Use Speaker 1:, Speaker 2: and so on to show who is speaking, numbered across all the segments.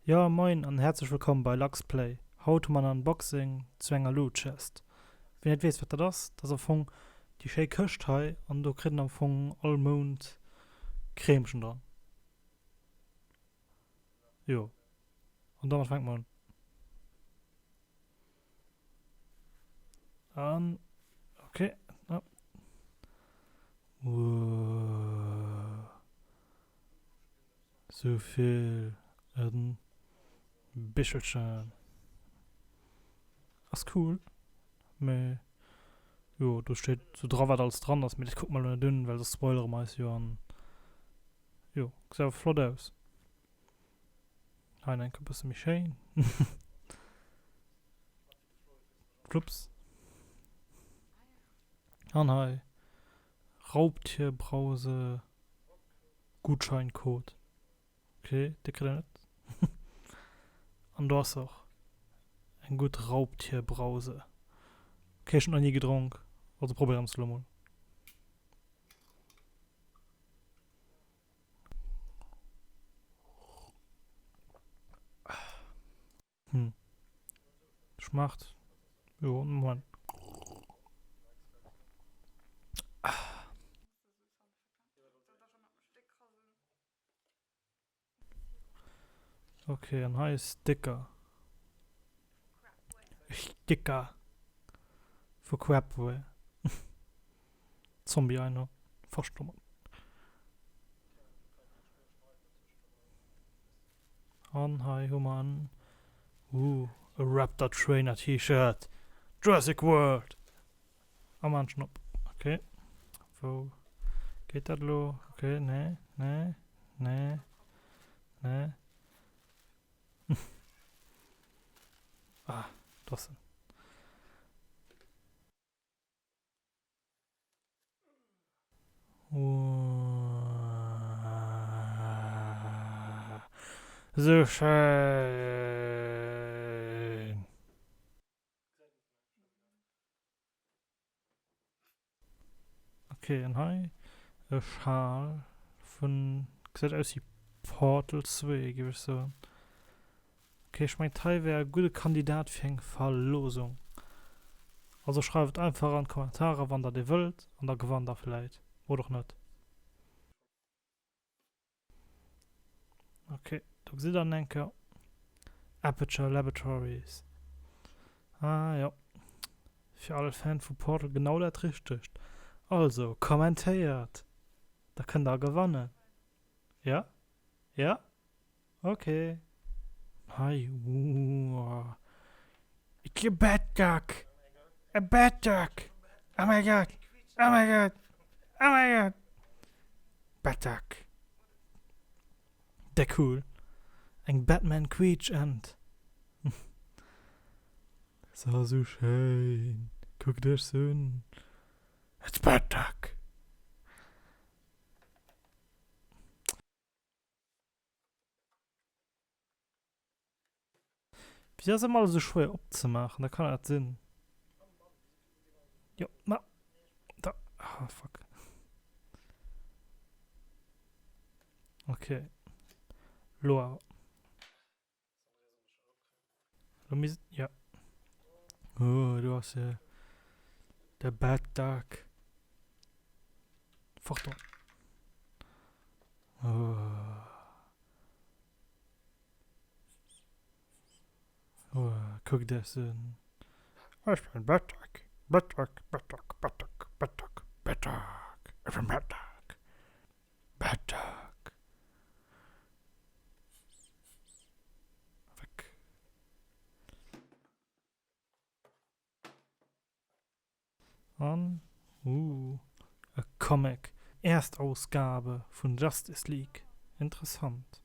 Speaker 1: Jo moin an häerzlech wëllkomm bei Luxplay. Haut hu mer en Unboxing zu enger Loot Chest. Wien net weess wat dat ass, dat ass am Fong déi schéi Këscht hei an do kritt een am Fong all Mount Kreemchen dran. Jo an domat fänke mer un. An okay. Ja. Wow. Sou vill en Bichelchen. Ass cool, mee jo do steet sou dra wat alles dran ass, mee dat kucke mer elo net un, well soss spoilere mer eis jo an jo gesäit awer flott aus. Hei enke bësse méi schéin. Flups. An hei Raubtierbrause Gutscheincode. Ok, dee kritt een net. An do ass se och. Eng gutt Raubtierbrause. Ok, ech hunn nach ni gedronk, also probéieren se elo mol. Hm. Schmaacht. Jo, Moment. Okay, an hei ist Sticker. Sticker. Vu Crapware. Zombie einer. Verstommert. An hei hu mer en, uh, e Raptor Trainer T-Shirt. Jurassic World! A maan schon op. Okay. Wou geet dat elo? Okay, nee, nee, nee, nee. Ah, do ass en. Sou schéin! Ok, an hei e Schal vun, gesäit aus wéi Portal 2, géif ech soen. Ok, ech mengen d'hei wär e gudde Kandidat fir eng Verlosung. Also schreift einfach an d'Kommentarer wann der dee wëllt an da gewannt der vläit, oder och net. Ok, do gesitt der en eng Kéier. Aperture Laboratories. Ah jo, fir all Fan vu Portal genau dat richtegt. Also kommentéiert, da kënnt der gewannen. Jo? Jo? Ok. Hei, ooh. It's a bat duck! A bat duck! Oh my god! Oh my god! Oh my god! Bat duck. Deck cool. Eng Batman Quietschent. Se ass sou schéin. Kuckt iech se un. It's bat duck! Wieso ass ëmmer alles esou schwéier opzemaachen? Dat kann net sinn. Jo, na. Da. Ah, fuck. Okay. Lo awer. Lo misst, ja. Oh, do ass se. De Bad Duck. Fort do. Oh. Oh, kuck dech un. Ech bin Bad Duck. Bad Duck, Bad Duck, Bad Duck, Bad Duck, Bad Duck. Ech bin Bad Duck. Bad Duck. Weg. An, uh, e Comic. Erstausgabe vun Justice League. Interessant.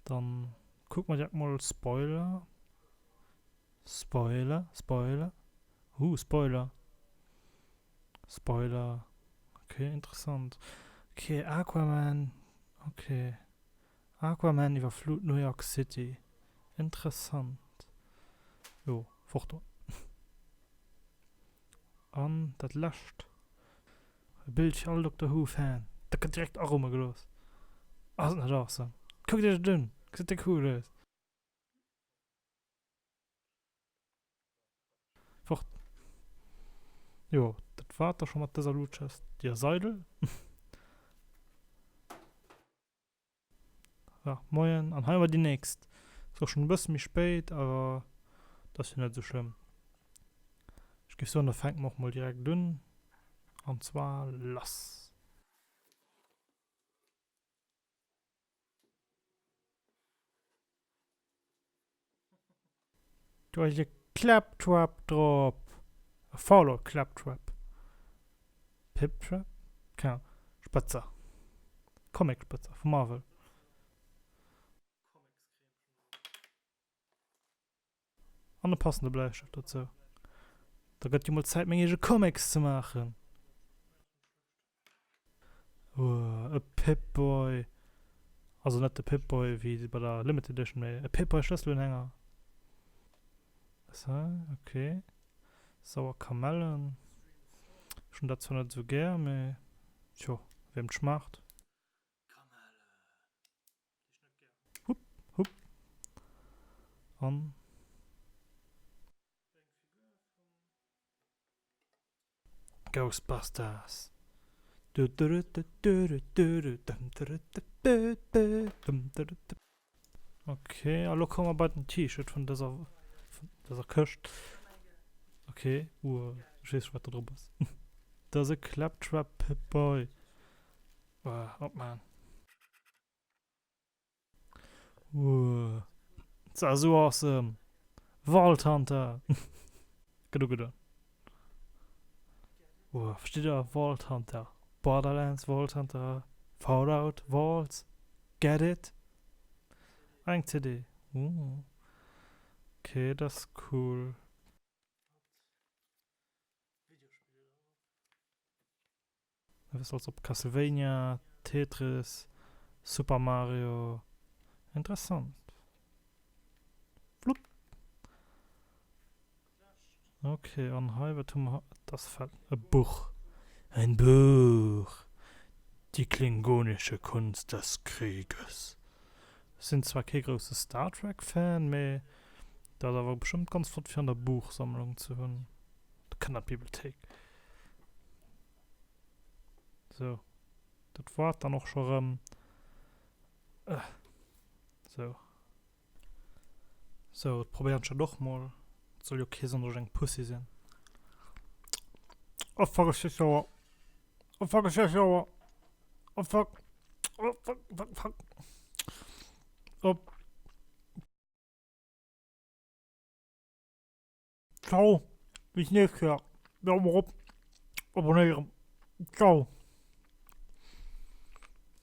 Speaker 1: Dann kucke mer direkt mol Spoiler. Spoiler, Spoiler. Uh, Spoiler. Spoiler. Okay, interessant. Okay, Aquaman. Okay. Aquaman iwwerflut New York City. Interessant. Jo, fort do. An dat lescht, e Bild fir all Doctor Who Fan, dat gëtt direkt arumme gelooss. Ass et net awesome? Kuckt iech et un, gesäit dee cool aus. Fort. Jo, dat war et da scho mat dëser Loot Chest. Déi ass eidel. Ja, moien. An hei hu mer déi nächst. Ass och schonn e bësse méi spéit, awer dat ass jo net esou schlëmm. Ech géif soen, da fänke mer och mol direkt un. An zwar lass! Do ass e Claptrap drop! E Fallout Claptrap. Piptrap? Keng Ahnung. Spëtzer. Comic-Spëtzer vu Marvel. An e passende Bläistëft dozou. Da gëtt jo mol Zäit meng eege Comics ze maachen. Ooh, e Pip-Boy. Also net de Pip-Boy wéi bei der Limited Edition, mee e Pip-Boy Schlësselunhänger. Was hei? Okay. Sauer Kamellen. Ech hunn dat zwar net esou gär, mee tjo, wiem et schmaacht. Hupp, hupp. An. Ghostbusters. Ok, a lo komme mer bei den T-Shirt vun dëser vun dëser Këscht. Ok, uh, ech weess scho wat do drop ass. Dat ass e Claptrap Pip-Boy. Uh, opman. Ooh, dat ass esou awesome! Vault Hunter! Gëtt ugedoen. Ooh, versteet der? Vault Hunter. Borderlands, Vault Hunter, Fallout, Vaults. Get it? Eng CD. Ooh. Okay, dat ass cool. Wéi als op Castlevania, Tetris, Super Mario. Interessant. Flupp. Ok, an hei, wat hu mer hei? Dat ass fett. E Buch. Ein Buch. Die klingonische Kunst des Krieges. Ech sinn zwar kee grousse Star Trek Fan, mee dat ass awer bestëmmt ganz flott fir an der Buchsammlung ze hunn. Dat kënnt an d'Bibliothéik. Sou, dat war et dann och scho rëm. Sou. Sou, et probéieren ech dat och mol. Et soll jo kee soen, datt ech eng Pussy sinn. Oh fuck, ech si sauer. Oh fuck, ech si sauer. Oh fuck. Oh fuck, fuck, fuck. Oh. Ciao, bis nächst Kéier. Daumen erop, abonnéieren. Ciao.